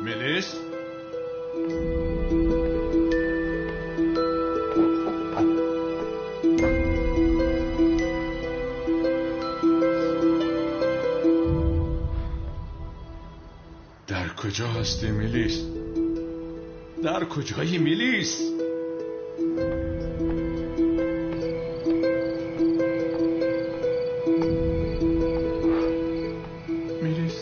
Мелис? Дар куҷо ҳастӣ, Мелис? Дар куҷои Мелис? Мелис?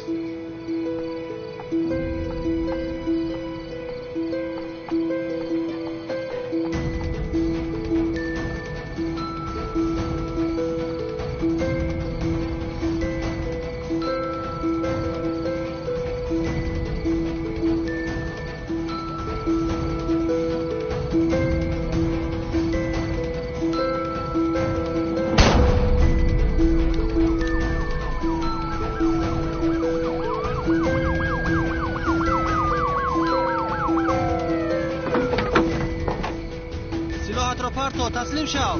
Силоҳатро парто, таслим шав.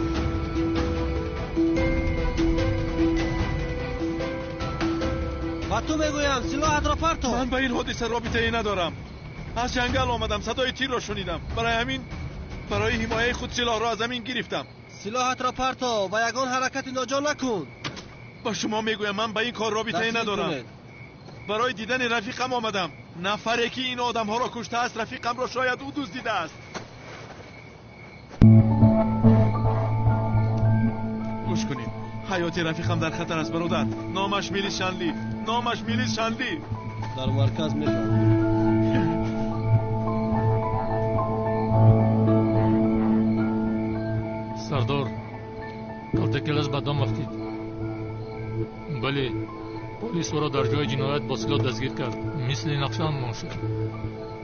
Ба ту мегӯям, силоҳатро парто. Ман ба ин ҳодиса робитае надорам. Аз ҷангал омадам, садои тирро шунидам. Барои ҳамин, барои ҳимояи худ силоҳро аз замин гирифтам. Силоҳатро парто ва ягон ҳаракати ноҷо накун. Ба шумо мегӯям, ман ба ин кор робитае Дастгир надорам. кунед. Барои дидани рафиқам омадам. Нафаре ки ин одамҳоро куштааст, рафиқамро шояд ӯ дуздидааст. Гӯш кунед, ҳаёти рафиқам дар хатар аст, бародар. Номаш Мелис Шанли. Номаш Мелис Шанли. Дар марказ мефаҳмем. Сардор, Калтакелас ба дом афтид. Бале, полис ӯро дар ҷои ҷиноят бо силоҳ дастгир кард. Мисли нақшаам шуд.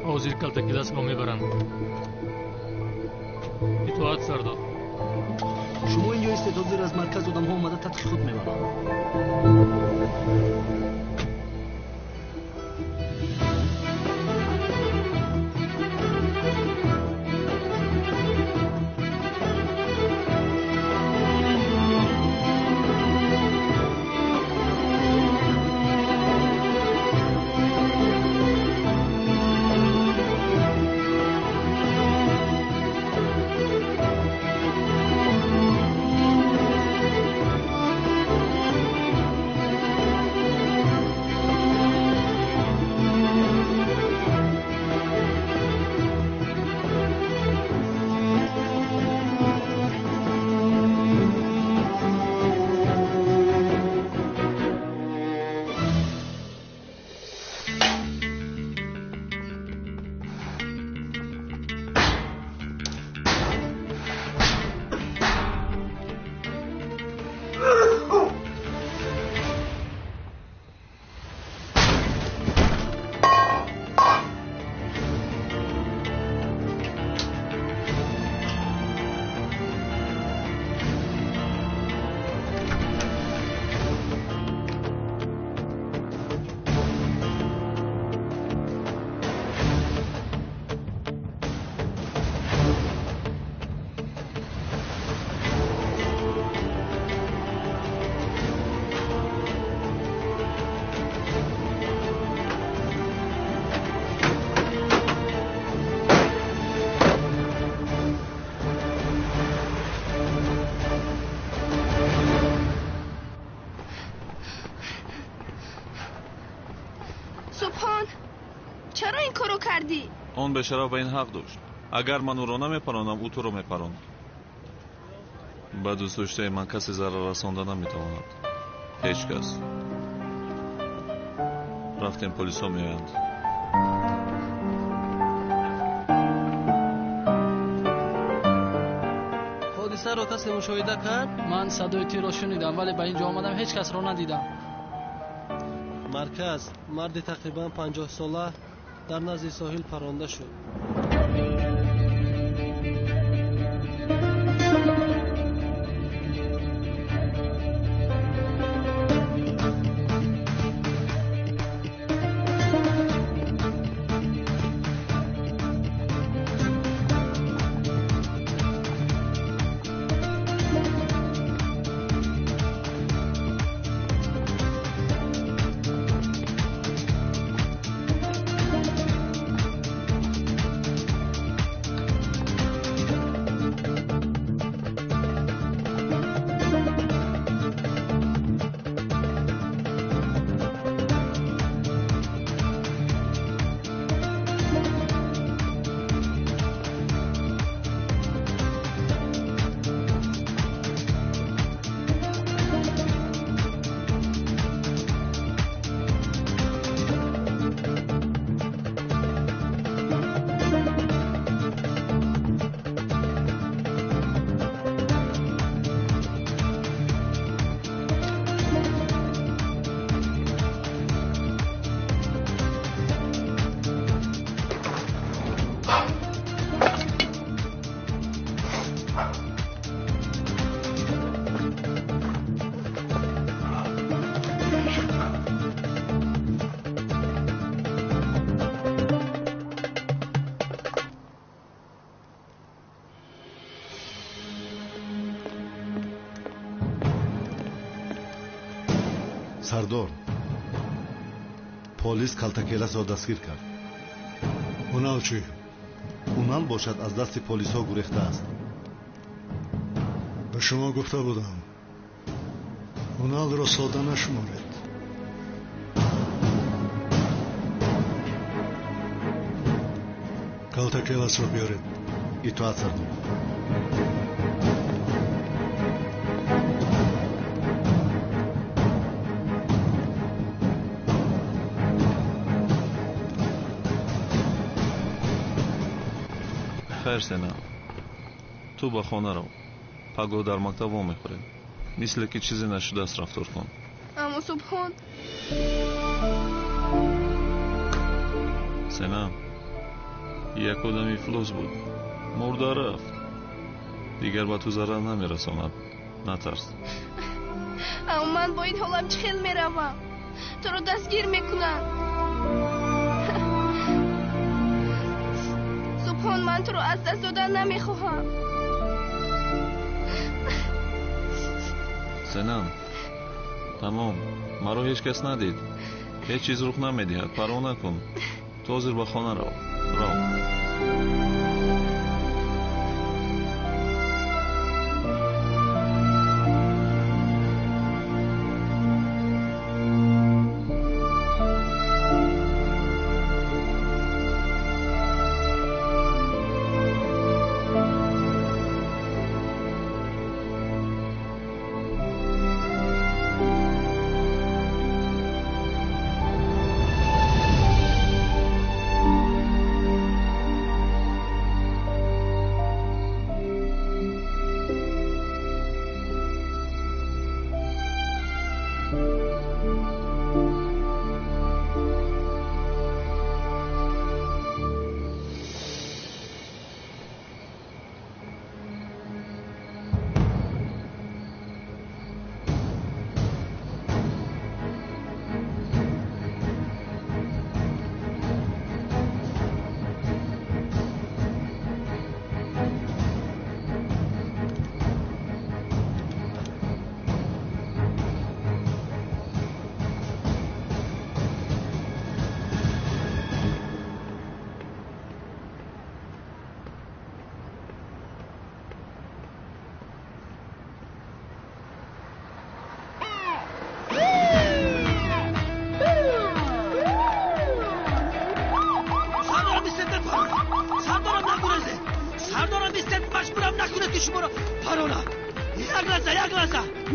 Ҳозир Калтакеласро мебаранд. Итоат, сардор. Шумо инҷо истед, ҳозир аз марказ одамҳо омада тадқиқот мебаранд. Субҳон, чаро ин корро кардӣ? Он бешараф ба ин ҳақ дошт. Агар ман ӯро намепаронам, ӯ туро мепаронд. Ба дӯстдоштаи ман касе зарар расонда наметавонад. Ҳеҷ кас. Рафтем, полисҳо меоянд. Ҳодисаро касе мушоҳида кард? Ман садои тирро шунидам, вале ба ин ҷо омадам, ҳеҷ касро надидам. Марказ, марди тақрибан 50 сола дар назди соҳил паронда шуд. Сардор, полис Калтакеласро дастгир кард. Унал чӣ? Унал бошад аз дасти полисҳо гурехтааст. Ба шумо гуфта будам, Уналро сода нашуморед. Калтакеласро биёред. Итоат, сардор. Хайр, Сена, ту ба хона рав. Пагоҳ дар мактаб вомехӯрем. Мисле ки чизе нашудааст рафтор кун. Аммо Субҳон, Сена, як одами ифлос буд, мурда рафт. Дигар ба ту зарар намерасонад. Натарс. Аммо ман бо ин ҳолам чӣ хел меравам? Туро дастгир мекунанд. Субҳон, ман туро аз даст додан намехоҳам. Сенам, тамом, маро ҳеҷ кас надид. Ҳеҷ чиз рух намедиҳад, парво накун. Ту ҳозир ба хона рав. Рав.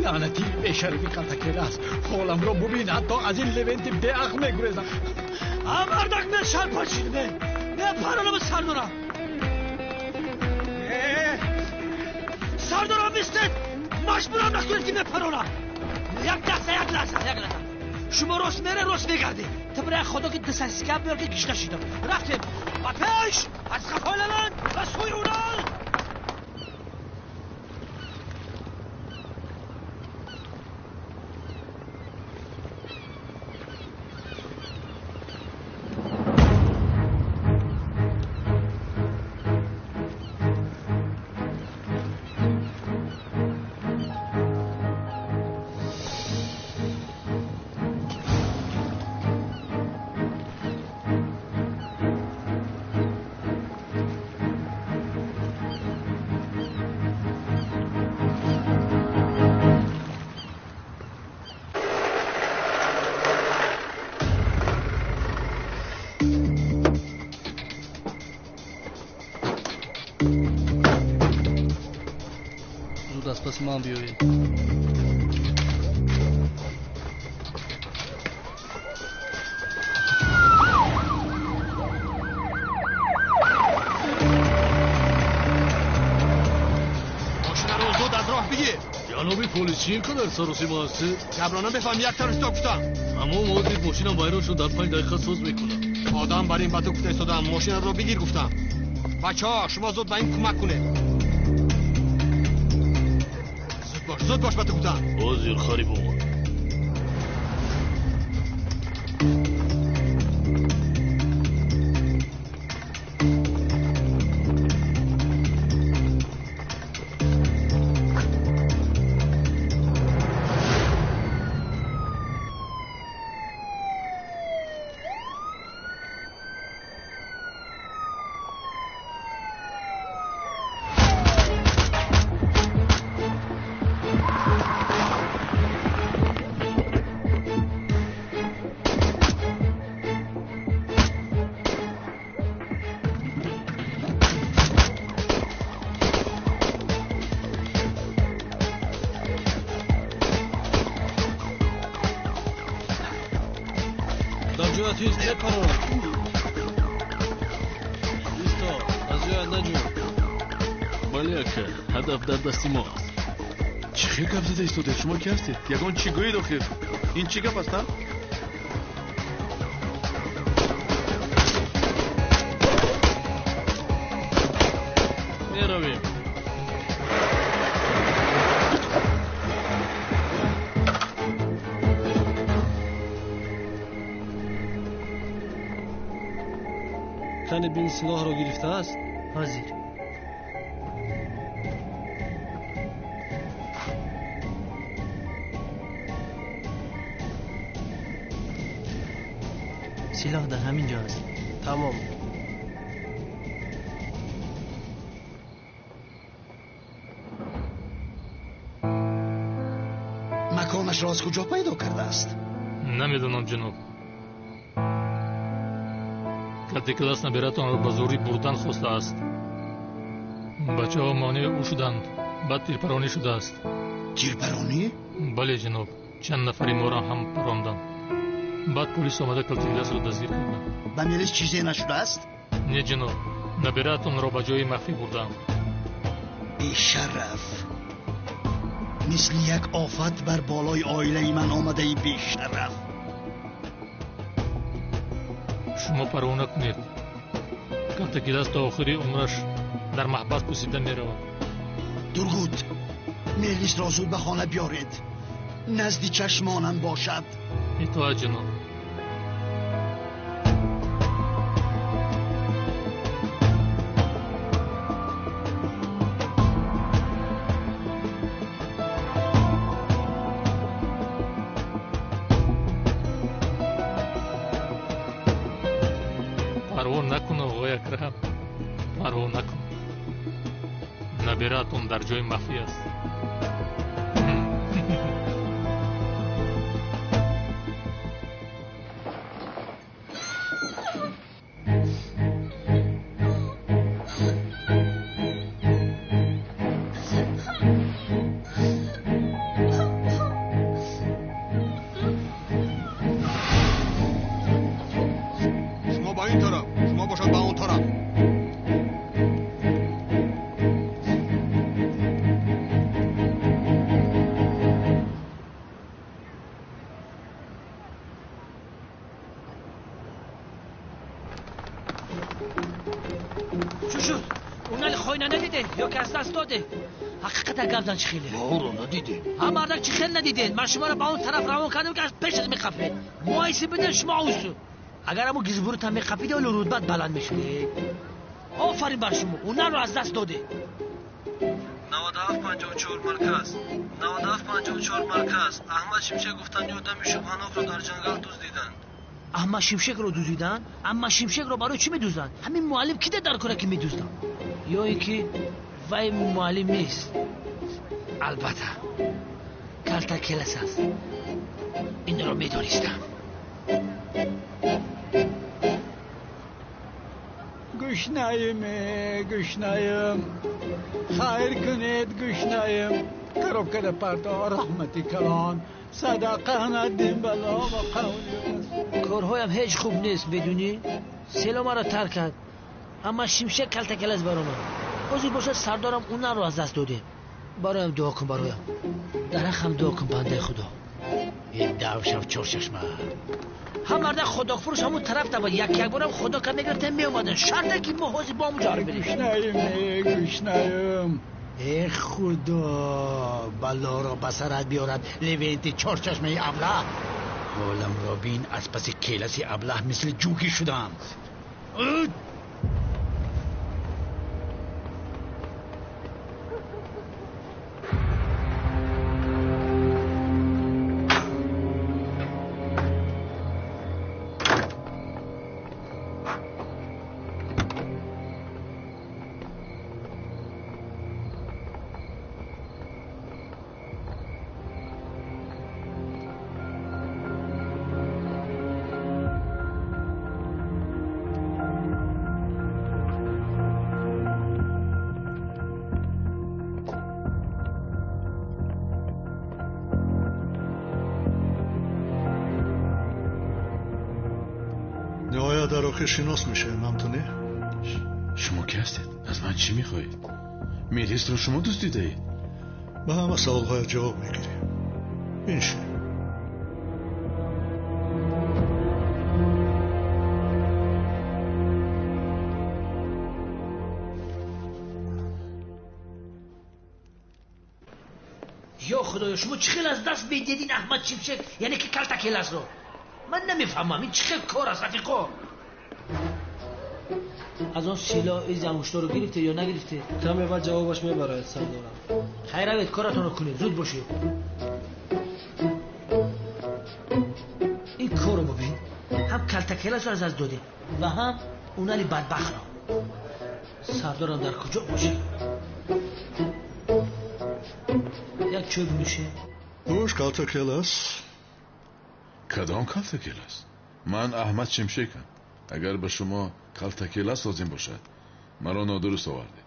Лаънати бешарафи Калтакелас, ҳоламро бубин, ҳатто аз ин Левенти беақл мегурезам. А мардак, мешарпашид, мепаронам сардорам. Сардорам, бистед, маҷбурам накунед ки мепаронам. Як лаҳза, як лаҳза, як лаҳза. Шумо рост мере, рост мегардед. Ту бирай худо ки дисасика биёр ки гишта шидам. Рафтем ба пеш, аз қафои Левент ба сӯи Унал. Зуд аз паси ман биёед. Мошинаро зуд аз роҳ бигир. Ҷаноби полис, чӣ ин қадар саросима ҳастед? Гапро намефаҳм, як тараф исто гуфтам. Аммо ҳозир мошинам вайрон шуд, дар 5 дақиқа соз мекунам. Одам бар ин ба ту гуфта истодам, мошинаро бигир гуфтам. Бачаҳо, шумо зуд ба ин кӯмак кунед. Зуд бош, зуд бош ба ту гуфтам. Ҳозир хариб омад. Мепарон. Исто, аз ҷоят наҷун. Бале, ака, ҳадаф дар дасти мо аст. Чӣ хел гап зада истодед? Шумо ки ҳастед? Ягон чӣ гӯед охир? Ин чӣ гап аст, а? Меравем. Кани бин силоҳро гирифтааст? Ҳозир. Силоҳ дар ҳамин ҷо аст. Тамом. Маконашро аз куҷо пайдо кардааст? Намедонам, ҷаноб. Калтакелас набиратонро ба зӯрӣ бурдан хостааст. Бачаҳо монеи ӯ шуданд. Баъд тирпаронӣ шудааст. Тирпаронӣ? Бале, ҷаноб. Чанд нафари моро ҳам паронданд. Баъд полис омада Калтакеласро дастгир карданд. Ба Мелис чизе нашудааст? Не, ҷаноб. Набиратонро ба ҷои махфӣ бурданд. Бешараф! Мисли як офат бар болои оилаи ман омадаи, бешараф! Шумо парво накунед. Калтакелас то охири умраш дар маҳбас пусида меравад. Дургуд, Мелисро зуд ба хона биёред. Назди чашмонам бошад. Итоат, ҷаноб. Парво накун, оғои Акрам. Парво накун. Набиратон дар ҷои махфӣ аст. Шумо ба ин тараф, шумо бошад ба он тараф. Чӣ шуд? Унали хойна надиде ё ки аз даст доде? Ҳақиқата гап зан, чӣ хеле? Мо ӯро надидем. Ҳа, мардак, чӣ хел надидед? Ман шуморо ба он тараф равон кардам, ки аз пешат меқафед. Моиси биден шумо усу. Агар ҳамун гизбурутам меқафиде, оло рутбат баланд мешуд. Офарин бар шумо, унаро аз даст доде. 9754 марказ. 9754 марказ. Аҳмад Шимшек гуфтанд, одами шубҳанокро дар ҷангал дуздиданд. Аҳмад Шимшекро дуздиданд? Аҳмад Шимшекро барои чӣ медузданд? Ҳамин муаллим киде дар кора ки медузданд? Ё ин ки вай муаллим нест? Албатта, Калтакелас аст. Инро медонистам. Гушнаем, гушнаем. Хайр кунед, гушнаем. Коробкада парто, раҳмати калон. Садақа надим бало ва қавли. Корҳоям ҳеҷ хуб нест, медунӣ? Село маро тарк кард. Амма Шимшек Калтакелас баромад. Ҳозир бошад сардорам унаро аз даст додем. Бароям дуо кун, бароям. Дар ҳаққам дуо кун, бандаи Худо. Ин давшав чорчашма. Ҳам мардак худокфурӯш ҳамун тараф набуд. Як як борам худо ка мегирифтем, меомадем. Шарте ки мо ҳозир бо ҳамун ҷо бирем. Гушнаем, гушнаем. Э худо, балоро ба сарат биёрад Левенти чорчашмаи аблаҳ. Ҳоламро бин, аз паси келаси аблаҳ мисли ҷугӣ шудам. Дар охир шинос мешавем, ҳам ту не? Шумо ки ҳастед? Аз ман чӣ мехоҳед? Мелисро шумо дуздидаед? Ба ҳама саволҳоят ҷавоб мегирем. Биншин. Ё худоё, шумо чӣ хел аз даст медиҳед ин Аҳмад Шимшек, яъне ки Калтакеласро? Ман намефаҳмам, ин чӣ хел кор аст, рафиқо? Аз он силоҳ изи ангуштаро гирифте ё нагирифте? Каме баъд ҷавобаш мебарояд, сардорам. Хайр, равед, коратонро кунед, зуд бошед. Ин корро бибин, ҳам Калтакеласро аз даст додем ва ҳам Унали бадбахтро. Сардорам дар куҷо бошад? Як чой бинӯшем. Хуш, Калтакелас. Кадом Калтакелас? Ман Аҳмад Шимшекам. Агар ба шумо Калтакелас лозим бошад, маро нодуруст овардед.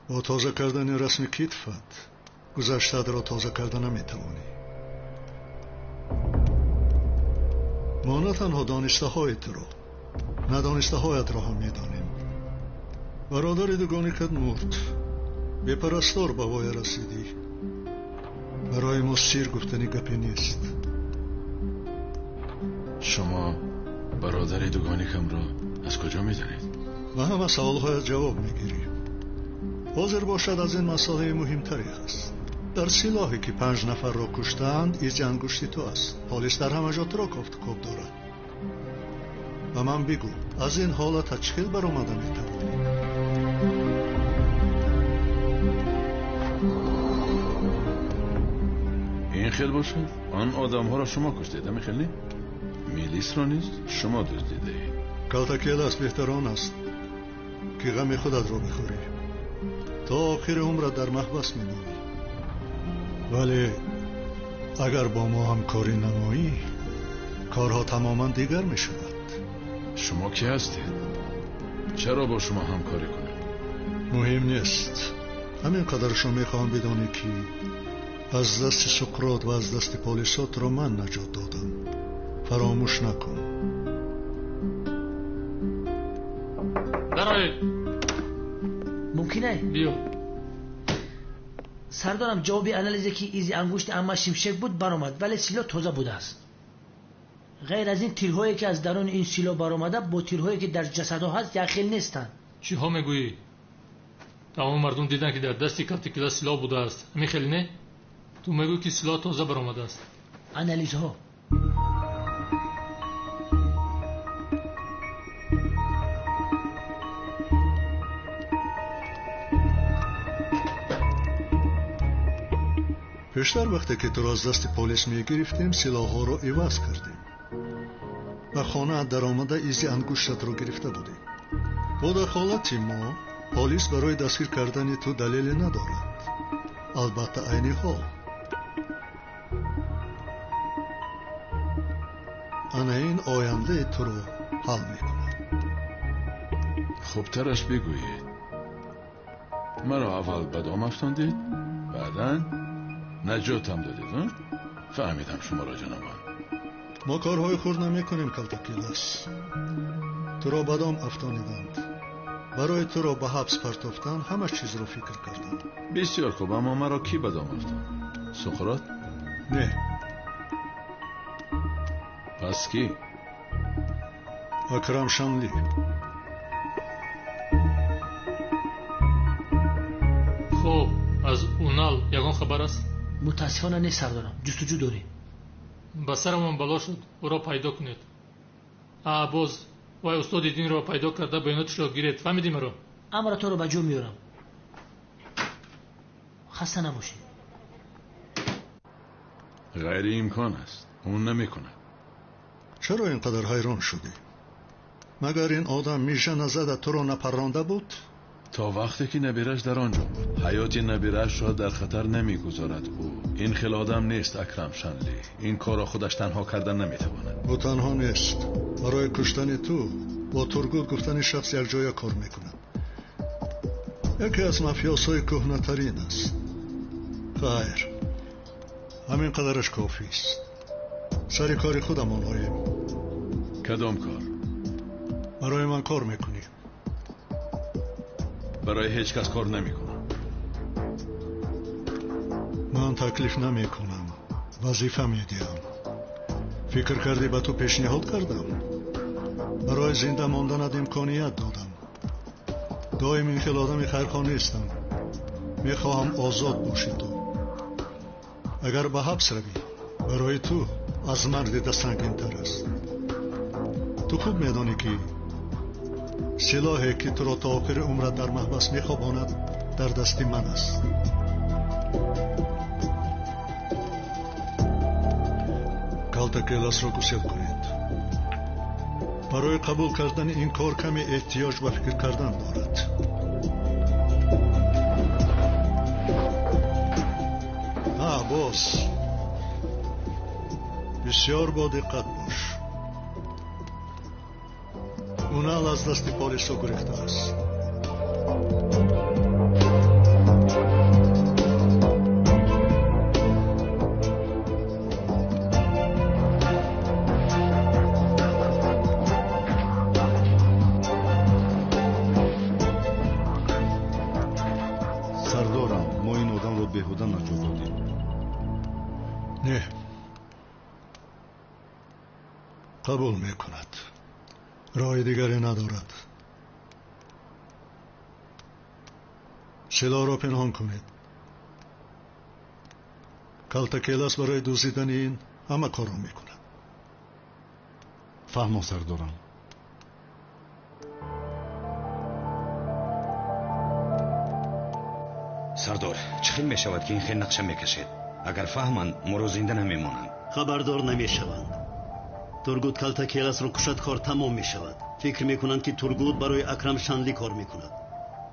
Бо тоза кардани расми китфат гузаштаатро тоза карда наметавонӣ. Мо на танҳо донистаҳои туро, надонистаҳоятро ҳам медонем. Бародари дугоникат мурд, бепарастор ба воя расидӣ. Барои мо сир гуфтани гапе нест. Шумо бародари дугоникамро аз куҷо медонед? Ба ҳама саволҳоят ҷавоб мегирӣ. Ҳозир бошад, аз ин масъалаи муҳимтаре ҳаст. Дар силоҳе ки 5 нафарро куштаанд, изи ангушти ту аст. Полис дар ҳама ҷо туро кофтукоб дорад. Ба ман бигӯ, аз ин ҳолатат чӣ хел баромада метавонӣ? Ин хел бошад, он одамҳоро шумо куштед, ҳамин хел не? Мелисро низ шумо дуздидаед. Калтакелас, беҳтар он аст ки ғами худатро бихӯрӣ. То охири умрат дар маҳбас мемонӣ. Вале агар бо мо ҳамкорӣ намоӣ, корҳо тамоман дигар мешавад. Шумо ки ҳастед? Чаро бо шумо ҳамкорӣ кунам? Муҳим нест. Ҳамин қадаршо мехоҳам бидонӣ ки аз дасти Суқрот ва аз дасти полисҳо туро ман наҷот додам. Фаромӯш накун. Дароед. Мумкин ай? Биё. Сардорам, ҷавоби анализе ки изи ангушти Аҳмад Шимшек буд баромад, вале силоҳ тоза будааст. Ғайр аз ин, тирҳое ки аз даруни ин силоҳ баромада бо тирҳое ки дар ҷасадҳо ҳаст якхел нестанд. Чиҳо мегӯӣ? Тамоми мардум диданд ки дар дасти Калтакелас силоҳ будааст. Ҳамин хел не? Ту мегӯӣ ки силоҳ тоза баромадааст. Анализҳо. Пештар вақте ки туро аз дасти полис мегирифтем, силоҳҳоро иваз кардем. Ба хонаат даромада изи ангуштатро гирифта будем. Бо дахолати мо полис барои дастгир кардани ту далеле надорад. Албатта, айни ҳол. Ана ин ояндаи туро ҳал мекунад. Хубтараш бигӯед. Маро аввал ба дом афтондед, баъдан наҷотам додед. Фаҳмидам шуморо, ҷанобон. Мо корҳои хурд намекунем, Калтакелас. Туро ба дом афтониданд. Барои туро ба ҳабс партофтан ҳама чизро фикр кардам. Бисёр хуб, аммо маро кӣ ба дом афтонд? Суқрот? Не. Пас кӣ? Акрам Шанли. Хуб, аз Унал ягон хабар аст? Мутаассифона нест, сардорам. Ҷустуҷӯ дорем. Ба сарамон бало шуд, ӯро пайдо кунед. Боз вай устоди динро пайдо карда баёноташро гиред. Фаҳмидӣ маро? Амратонро ба ҷо меорам. Хаста набошед. Ғайриимкон аст. Ӯ намекунад. Чаро ин қадар ҳайрон шудӣ? Магар ин одам мижа назада туро напарронда буд? То вақте ки набираш дар он ҷо буд. Ҳаёти набирашро дар хатар намегузорад ӯ. Ин хел одам нест, Акрам Шанли. Ин корро худаш танҳо карда наметавонад. Ӯ танҳо нест. Барои куштани ту бо Тургут гуфтани шахс якҷоя кор мекунад. Яке аз мафиёсҳои кӯҳнатарин аст. Хайр, ҳамин қадараш кофист. Сари кори худамон оем. Кадом кор? Ба Барои ман кор мекунӣ. Барои ҳеҷ кас кор намекунам. Ман таклиф намекунам, вазифа медиҳам. Фикр кардӣ ба ту пешниҳод кардам? Барои зинда монданат имконият додам. Доим ин хел одами хайрхоҳ нестам. Мехоҳам озод бошӣ ту. Агар ба ҳабс равӣ, барои ту аз марг дида сангинтар аст. Ту хуб медонӣ ки силоҳе ки туро то охири умрат дар маҳбас мехобонад дар дасти ман аст. Калтакеласро гусел кунед. Барои қабул кардани ин кор каме эҳтиёҷ ба фикр кардан дорад. Боз бисёр бодиққат бош. Унал аз дасти полисҳо гурехтааст. Сардорам, мо ин одамро беҳуда наҷот додем. Не, қабул мекунад. Роҳи дигаре надорад. Силоҳро пинҳон кунед. Калтакелас барои дуздидани ин ҳама корро мекунад. Фаҳмо, сардорам. Сардор, чӣ хел мешавад ки ин хел нақша мекашед? Агар фаҳманд, моро зинда намемонанд. Хабардор намешаванд. Тургут Калтакеласро кушад, кор тамом мешавад. Фикр мекунанд ки Тургут барои Акрам Шанли кор мекунад.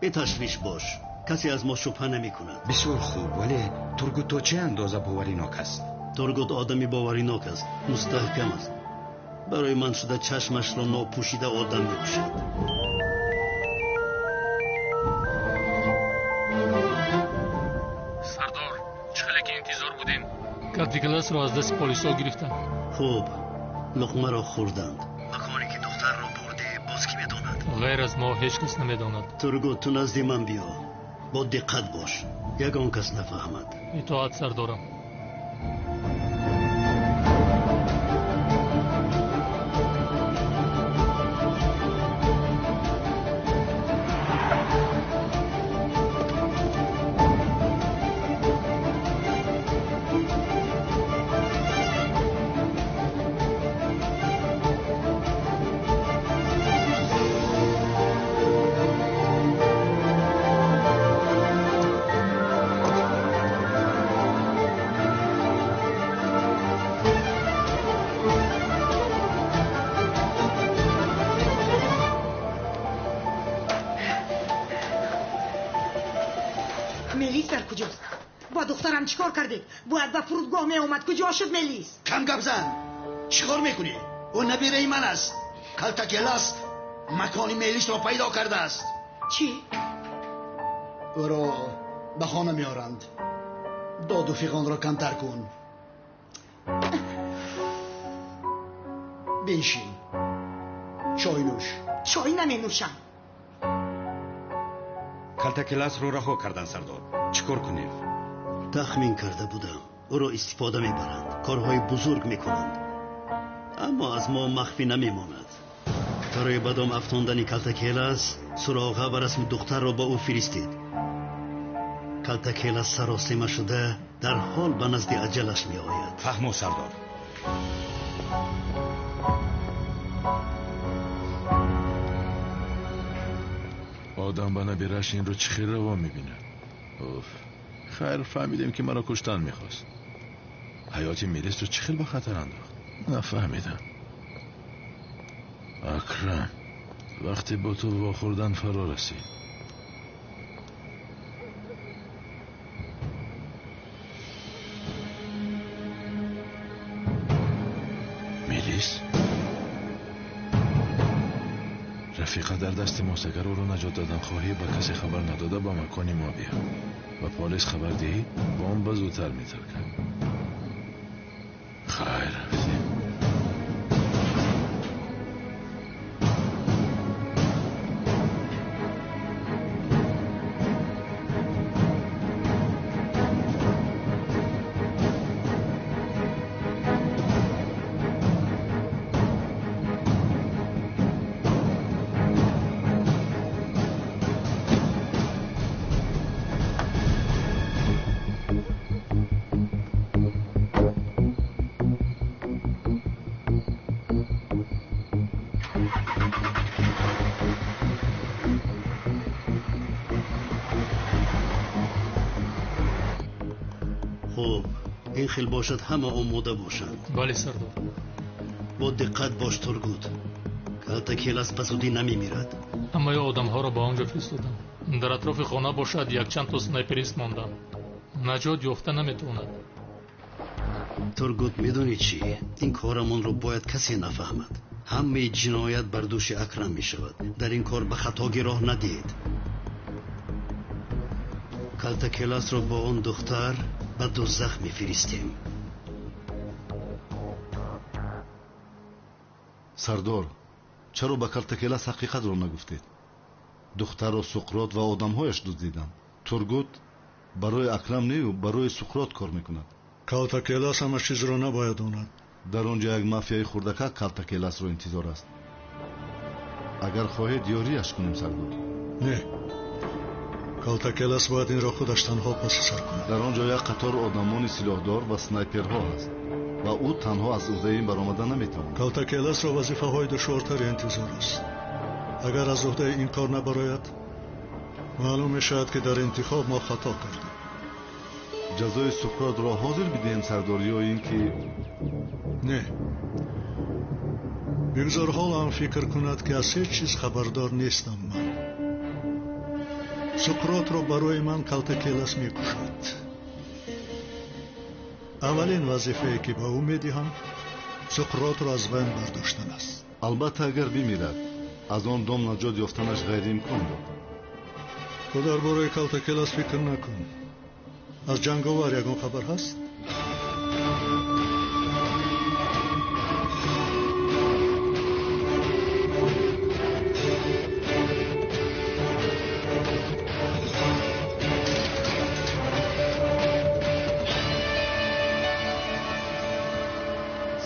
Беташвиш бош, касе аз мо шубҳа намекунад. Бисёр хуб, вале Тургут то чӣ андоза боваринок аст? Тургут одами боваринок аст, мустаҳкам аст. Барои ман шуда чашмашро нопӯшида одам мекушад. Сардор, чӣ хеле ки интизор будем, Калтакеласро аз дасти полисҳо гирифтанд. Хуб, луқмаро хӯрданд. Маконе ки духтарро бурдӣ боз кӣ медонад? Ғайр аз мо ҳеҷ кас намедонад. Тургут, ту назди ман биё. Бо диққат бош, ягон кас нафаҳмад. Итоат, сардорам. Чикор кардед? Бояд ба фурудгоҳ меомад. Куҷо шуд Мелис? Кам гап зан. Чӣ кор мекунӣ? Ӯ набираи ман аст. Калтакелас макони Мелисро пайдо кардааст. Чӣ? Ӯро ба хона меоранд. Доду фиғонро камтар кун. Биншин. Чой нӯш. Чой наменӯшам. Калтакеласро раҳо кардан, сардор. Чӣ кор кунем? Тахмин карда будам, ӯро истифода мебаранд, корҳои бузург мекунанд, аммо аз мо махфӣ намемонад. Барои ба дом афтондани Калтакелас суроға ва расми духтарро ба ӯ фиристед. Калтакелас саросема шуда дар ҳол ба назди аҷалаш меояд. Фаҳмо, сардор. Одам ба набираш инро чӣ хел раво мебинад? Уф, хайр, фаҳмидем ки маро куштан мехост. Ҳаёти Мелисро чӣ хел ба хатар андохт? Нафаҳмидам. Акрам, вақте бо ту вохӯрдан фаро расид. Мелис? Рафиқа дар дасти мост. Агар ӯро наҷот додан хоҳӣ, ба касе хабар надода ба макони мо биё. Ба полис хабар диҳӣ, бомба зудтар метаркад. Хайр, рафтем. Хуб, ин хел бошад, ҳама омода бошанд. Бале, сардор. Бо диққат бош, Тургут. Калтакелас ба зудӣ намемирад. Ҳамаи одамҳоро ба он ҷо фиристодам. Дар атрофи хона бошад якчанд то снайперист мондам. Наҷот ёфта наметавонад. Тургут, медонӣ чӣ? Ин корамонро бояд касе нафаҳмад. Ҳамаи ҷиноят бар дӯши Акрам мешавад. Дар ин кор ба хатогӣ роҳ надиҳед. Калтакеласро бо он духтар ба дӯзах мефиристем. Сардор, чаро ба Калтакелас ҳақиқатро нагуфтед? Духтарро Суқрот ва одамҳояш дуздиданд. Тургут барои Акрам нею барои Суқрот кор мекунад. Калтакелас ҳама чизро набояд донад. Дар он ҷо як мафияи хурдакак Калтакеласро интизор аст. Агар хоҳед, ёрияш кунем, сардор. Не, Калтакелас бояд инро худаш танҳо паси сар кунад. Дар он ҷо як қатор одамони силоҳдор ва снайперҳо ҳаст ва ӯ танҳо аз уҳдаи ин баромада наметавонад. Калтакеласро вазифаҳои душвортаре интизор аст. Агар аз уҳдаи ин кор набарояд, маълум мешавад, ки дар интихоб мо хато кардем. Ҷазои Суқротро ҳозир бидиҳем, сардор, ё ин ки не, бигзор ҳолам фикр кунад, ки аз ҳеҷ чиз хабардор нестам ман. Суқротро барои ман Калтакелас мекушад. Аввалин вазифае, ки ба ӯ медиҳам, Суқротро аз байн бардоштан аст. Албатта, агар бимирад, аз он дом наҷот ёфтанаш ғайриимкон буд. Ту дар бораи Калтакелас фикр накун. Аз ҷанговар ягон хабар ҳаст?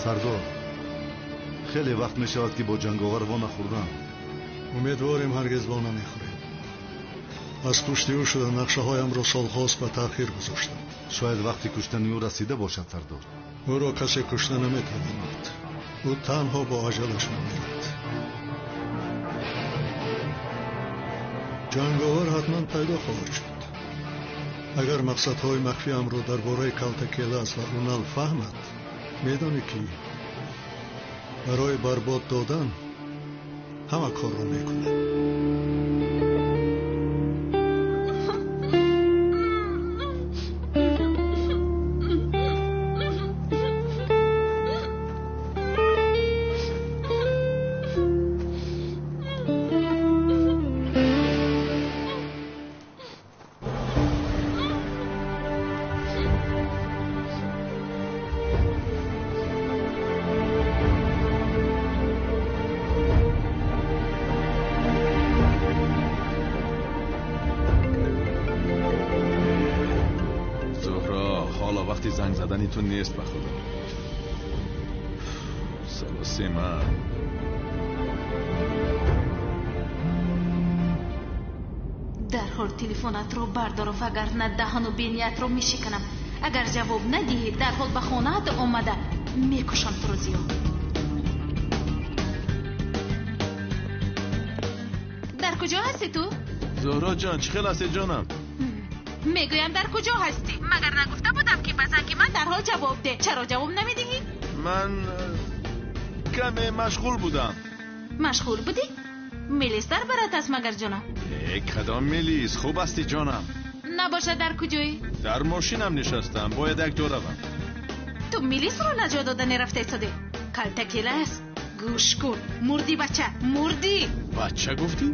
Сардор, хеле вақт мешавад, ки бо ҷанговар во нахӯрдам. Умедворем, ҳаргиз во намехӯрем. Аз пушти ӯ шуда нақшаҳоямро солҳост ба таъхир гузоштам. Шояд вақти куштани ӯ расида бошад, сардор. Ӯро касе кушта наметавонад. Ӯ танҳо бо аҷалаш мемирад. Ҷанговар ҳатман пайдо хоҳад шуд. Агар мақсадҳои махфиамро дар бораи Калтакелас ва Унал фаҳмад, медонӣ, ки барои барбод додан ҳама корро мекунад. تو نیست به خدا. سلاسیمه. Дарҳол телефонатро бардор, вагарна даҳану биниятро мешиканам. Агар ҷавоб надиҳӣ, дарҳол ба хонаат омада мекушам туро, Зиё. Дар куҷо ҳастӣ ту? Зуҳро ҷон, чӣ хел ҳастӣ, ҷонам? Мегӯям, дар куҷо ҳастӣ? Магар нагуфта будам, ки ба занги ман дарҳол ҷавоб деҳ? Чаро ҷавоб намедиҳӣ? Ман каме машғул будам. Машғул будӣ? Мелис дар барат аст магар, ҷонам? Э, кадом Мелис? Хуб ҳастӣ, ҷонам? Набошад, дар куҷоӣ? Дар мошинам нишастам, бояд як ҷо равам. Ту Мелисро наҷот дода нерафта истодӣ? Калтакелас, гӯш кун, мурдӣ, бача, мурдӣ. Бача гуфтӣ?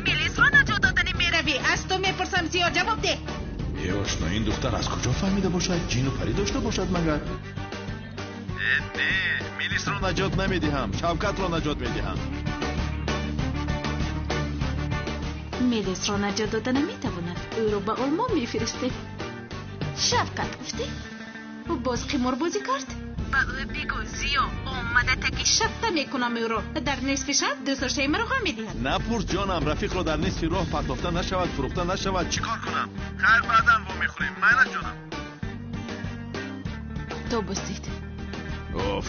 Мелисро наҷот додани меравӣ? Аз ту мепурсам, Зиё, ҷавоб деҳ. Э, ошно, ин духтар аз куҷо фаҳмида бошад? Ҷину парӣ дошта бошад магар? Э, не, Мелисро наҷот намедиҳам, Шавкатро наҷот медиҳам. Мелисро наҷот дода наметавонад. Ӯро ба Олмон мефиристем. Шавкат гуфтӣ? Ӯ боз қиморбозӣ кард? Ба ӯ бигӯ, Зиё, омада таки шабта мекунам ӯро. Дар нисфи шаб дӯстдоштаи маро ғам медиҳад. Напурс, ҷонам, рафиқро дар нисфи роҳ партофта нашавад, фурӯхта нашавад. Чӣ кор кунам? Хайр, баъдан вомехӯрем. Майла, ҷонам. То бостид. Оф,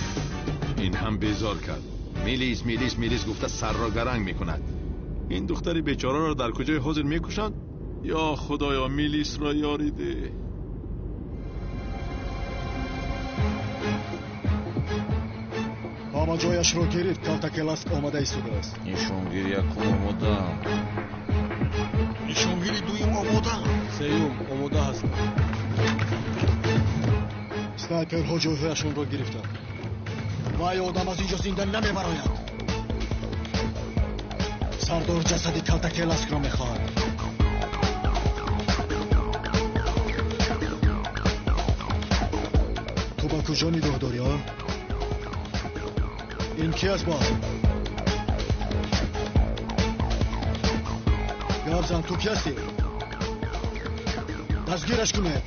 ин ҳам безор кард. Мелис, Мелис, Мелис гуфта сарро гаранг мекунад. Ин духтари бечораро дар куҷои ҳозир мекушанд? Ё худоё, Мелисро ёрӣ деҳ. Ҳама ҷояшро гирифт, Калтакелас омада истодааст. Нишонгири якум омодаам. Нишонгири дуюм омодаам. Сеюм омода ҳастам. Снайперҳо ҷойҳояшонро гирифтанд. Вай одам аз инҷо зинда намебарояд. Сардор ҷасади Калтакеласкро мехоҳад. Ту ба куҷо нигоҳ дорӣ, а? Ин ки аст боз? Гап зан, ту ки ҳастӣ? Дастгираш кунед.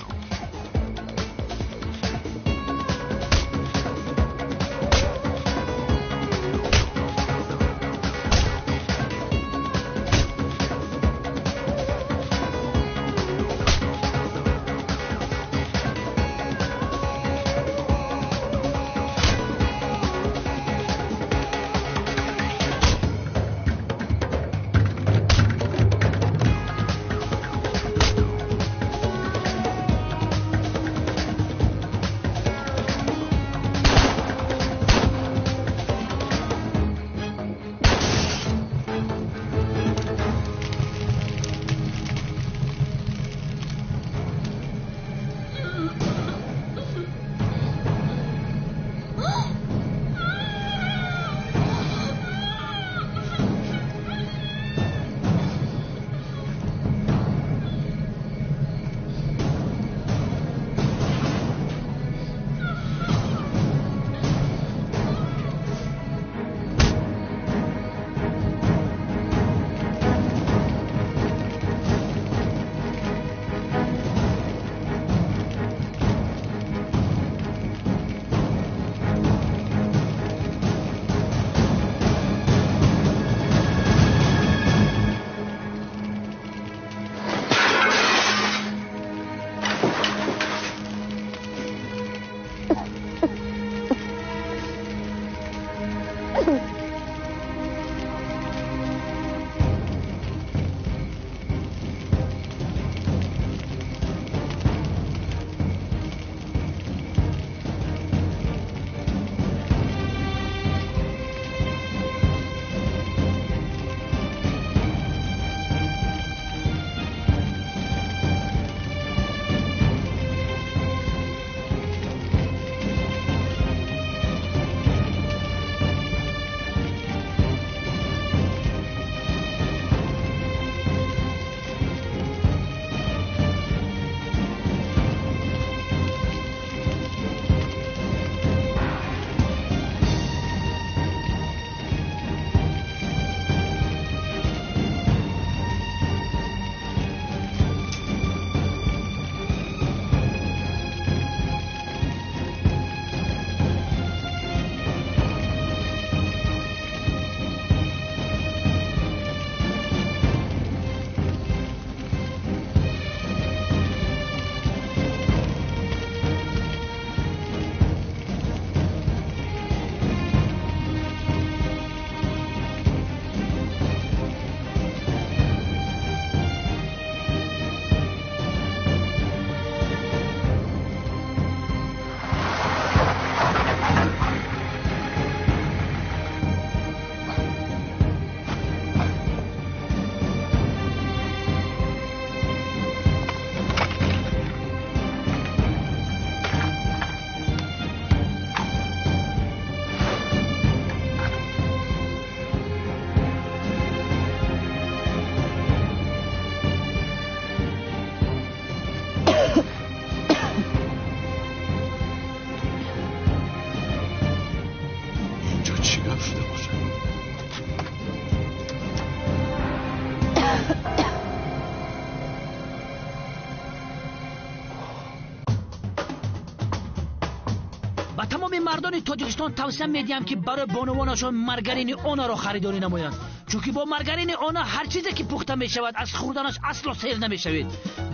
Ба тамоми мардони Тоҷикистон тавсия медиҳам, ки барои бонувонашон маргарини Онаро харидорӣ намоянд, чунки бо маргарини Она ҳар чизе ки пухта мешавад аз хӯрданаш асло сер намешавед.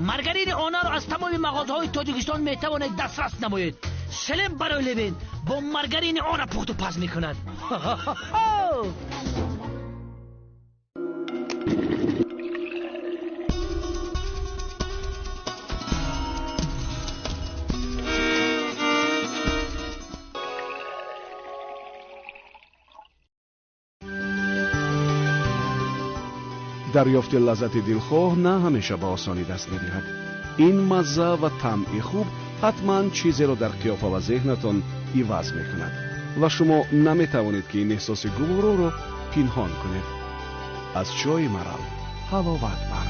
Маргарини Онаро аз тамоми мағозаҳои Тоҷикистон метавонед дастрас намоед. Селем барои Левин бо маргарини Она пухту паз мекунад. Дарёфти лаззати дилхоҳ на ҳамеша ба осонӣ даст медиҳад. Ин мазза ва таъми хуб ҳатман чизеро дар қиёфа ва зеҳнатон иваз мекунад ва шумо наметавонед, ки ин эҳсоси гувороро пинҳон кунед. Аз чойи марал ҳаловат бар.